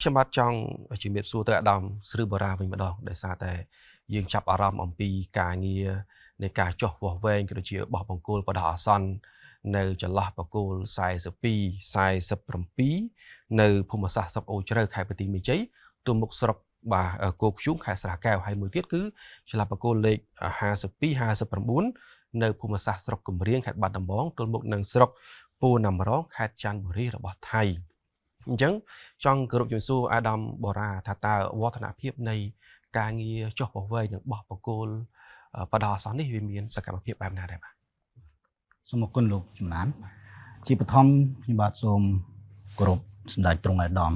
ខ្ញុំបាទចង់ជំរាបសួរទៅអាដាមស្ឬបូរ៉ាវិញម្ដងដោយសារតែយើងចាប់អារម្មណ៍អំពីការងារនៃការចោះវាស់វែងក៏ដូចជាបោះបង្គោលបដោះអាសន្ននៅចន្លោះបង្គោល42 47នៅភូមិសាស្ត្រស្រុកអូជ្រៅខេត្តបន្ទាយមានជ័យទូមុខស្រុកបាទគោកធ្យូងខេត្តស្រះកែវហើយមួយទៀតគឺចន្លោះបង្គោលលេខ52 59នៅភូមិសាស្ត្រស្រុកកំរៀងខេត្តបាត់ដំបងទល់មុខនឹងស្រុកពូណាំរងខេត្តច័ន្ទបុរីរបស់ថៃអញ្ចឹងចង់គោរពជំរាបសួរអាដាមបូរ៉ាថាតើវឌ្ឍនភាពនៃការងារចុះបវែងនិងបោះបង្គោលបដោះអាសន្ននេះវាមានសកម្មភាពបែបណាដែរបាទ សូមអរគុណលោកចំណានជាបឋមខ្ញុំបាទសូមគោរពសម្ដេចទ្រង់ឯកឧត្តម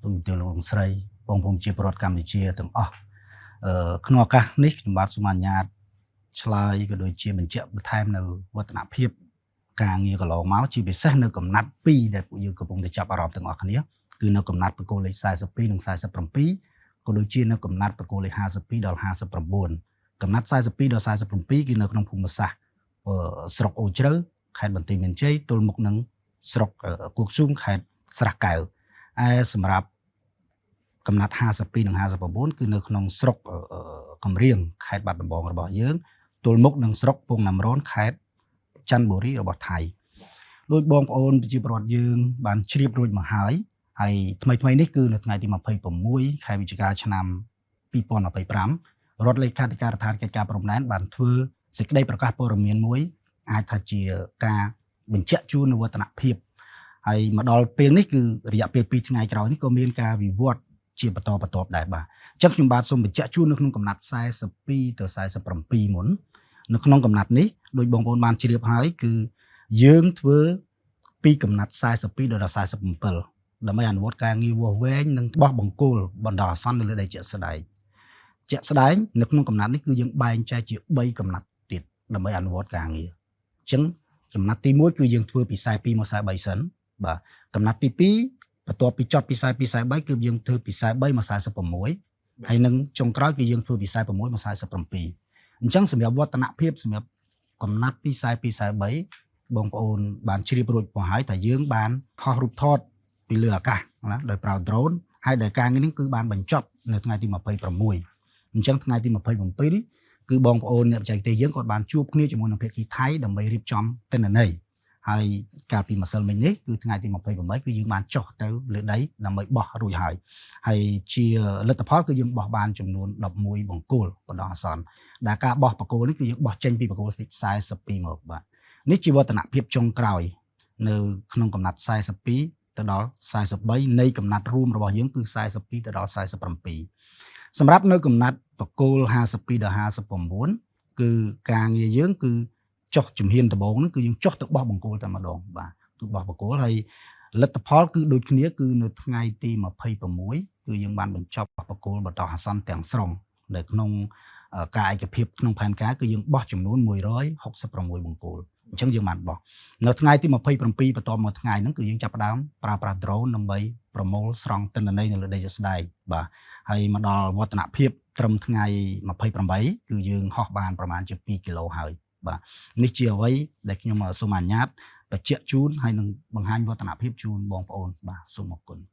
លោកជំទាវលោកស្រីបងប្អូនជាពលរដ្ឋកម្ពុជាទាំងអស់អឺក្នុងឱកាសនេះខ្ញុំបាទសូមអនុញ្ញាតឆ្លើយក៏ដូចជាបញ្ជាក់បន្ថែមនៅវឌ្ឍនភាពការងារកន្លងមកជាពិសេសនៅកំណាត់2ដែលពួកយើងកំពុងតែចាប់អារម្មណ៍ទាំងអស់គ្នាគឺនៅកំណាត់បង្គោលលេខ42និង47ក៏ដូចជានៅកំណាត់បង្គោលលេខ52ដល់59កំណាត់42ដល់47គឺនៅក្នុងភូមិសាស្ត្រ ស្រុកអូជ្រៅខេត្តបន្ទាយមានជ័យទល់មុខនឹងស្រុកគោកស៊ូងខេត្តស្រះកែវឯសម្រាប់កំណាត់52និង59គឺនៅក្នុងស្រុកកំរៀងខេត្តបាត់ដំបងរបស់យើងទល់មុខនឹងស្រុកពងណាំរនខេត្តច័ន្ទបុរីរបស់ថៃដោយបងប្អូនប្រជាពលរដ្ឋយើងបានជ្រាបរួចមកហើយហើយថ្មីថ្មីនេះគឺនៅថ្ងៃទី26ខែវិច្ឆិកាឆ្នាំ2025រដ្ឋលេខាធិការដ្ឋានកិច្ចការព្រំដែនបានធ្វើសេចក្តីប្រកាសព័ត៌មានមួយអាចថាជាការបញ្ជាក់ជូននូវវឌ្ឍនភាពហើយមកដល់ពេលនេះគឺរយៈពេល2ថ្ងៃក្រោយនេះក៏មានការវិវត្តជាបន្តបន្ទាប់ដែរបាទអញ្ចឹងខ្ញុំបាទសូមបញ្ជាក់ជូននៅក្នុងកំណាត់42ទៅ47មុននៅក្នុងកំណាត់នេះដោយបងប្អូនបានជ្រាបហើយគឺយើងធ្វើពីកំណាត់42ដល់47ដើម្បីអនុវត្តការងារវាស់វែងនិងបោះបង្គោលបណ្ដោះអាសន្ននៅលើដីជាក់ស្ដែងជាក់ស្ដែងនៅក្នុងកំណាត់នេះគឺយើងបែងចែកជា3កំណាត់ទៀតដើម្បីអនុវត្តការងារអញ្ចឹងកំណាត់ទី1គឺយើងធ្វើពី42មក43សិនបាទកំណាត់ទី2បន្ទាប់ពីចប់ពី42 43គឺយើងធ្វើពី43មក46ហើយនឹងចុងក្រោយគឺយើងធ្វើពី46មក47អញ្ចឹងសម្រាប់វឌ្ឍនភាពសម្រាប់កំណាត់ពី42 43បងប្អូនបានជ្រាបរួចមកហើយថាយើងបានហោះរូបថតពីលើអាកាសណាដោយប្រើ drone ហើយដែលការងារនេះគឺបានបញ្ចប់នៅថ្ងៃទី26អញ្ចឹងថ្ងៃទី27គឺបងប្អូនអ្នកបច្ចេកទេសយើងក៏បានជួបគ្នាជាមួយនឹងភាគីថៃដើម្បីរៀបចំទិន្នន័យហើយកាលពីម្សិលមិញនេះគឺថ្ងៃទី28គឺយើងបានចុះទៅលើដីដើម្បីបោះរួចហើយហើយជាលទ្ធផលគឺយើងបោះបានចំនួន11បង្គោលបណ្ដោះអាសន្នដែលការបោះបង្គោលនេះគឺយើងបោះចេញពីបង្គោល42មកបាទនេះជាវឌ្ឍនភាពចុងក្រោយនៅក្នុងកំណាត់42ទៅដល់43នៃកំណាត់រួមរបស់យើងគឺ42ទៅដល់47សម្រាប់នៅកំណាត់បង្គោល52ដល់59គឺការងារយើងគឺចុះជំហានដំបូងហ្នឹងគឺយើងចុះទៅបោះបង្គោលតែម្ដងបាទគឺបោះបង្គោលហើយលទ្ធផលគឺដូចគ្នាគឺនៅថ្ងៃទី26គឺយើងបានបញ្ចប់បោះបង្គោលបណ្ដោះអាសន្នទាំងស្រុងដែលក្នុងការឯកភាពក្នុងផែនការគឺយើងបោះចំនួន166បង្គោលអញ្ចឹងយើងបានបោះនៅថ្ងៃទី27បន្ទាប់មកថ្ងៃហ្នឹងគឺយើងចាប់ផ្ដើមប្រើប្រាស់ drone ដើម្បីប្រមូលស្រង់ទិន្នន័យនៅលើដីជាក់ស្ដែងបាទហើយមកដល់វឌ្ឍនភាពត្រឹមថ្ងៃ28គឺយើងហោះបានប្រមាណជា2គីឡូហើយបាទនេះជាអ្វីដែលខ្ញុំសូមអនុញ្ញាតបញ្ជាក់ជូនហើយនឹងបង្ហាញវឌ្ឍនភាពជូនបងប្អូនបាទសូមអរគុណ។